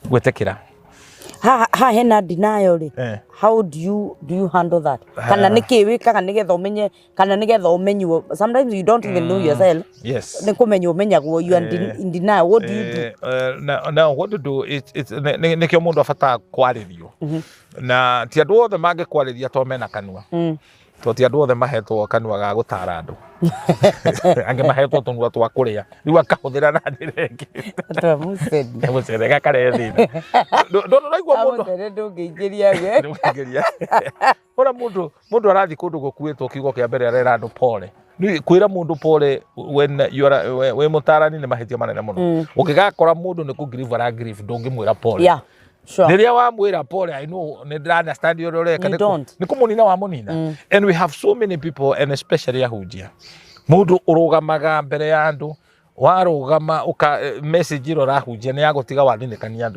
Gwĩtĩkĩra. Ha hena denial rĩ, how do you handle that? Kana nĩ kĩ wĩkaga nĩgetha ũmenye, kana nĩgetha ũmenywo? Sometimes you don't even know yourself. Nĩ kũmenywo ũmenyagwo you are in denial. What do you do? Now what to do, it's nĩkĩo mũndũ abataraga kwarĩrio, na ti andũ othe mangĩkwarĩria to mena kanua, to ti andũ othe mahetwo kanua ga gũtara andũ. Angĩ mahetwo tũnua twa kũrĩa, rĩu akahũthĩra na njĩra ĩngĩ. Twa mũcene. Mũcere gakarehe thĩna. Ndũraigua mũndũ Mũcene ndũngĩingĩria we. Ndũngĩingĩria. Ora mũndũ arathiĩ kũndũ gũkuĩtwo, kiugo kĩa mbere arera andũ pole. Rĩu kwĩra mũndũ pole when you are wĩ mũtarani nĩ mahĩtia manene mũno. Ũngĩgakora mũndũ nĩ kũ grieve ara grieve, ndũngĩmwĩra pole. Rĩrĩa wamwĩra pole, I know, nĩ ndĩra understand ũrĩa ũreka. You don't. Nĩ kũmũnina wamũnina. And we have so many people, and especially ahunjia, mũndũ ũrũgamaga mbere ya andũ, warũgama ũka message ĩrĩa ũrahunjia nĩ ya gũtiga wathinĩkania andũ.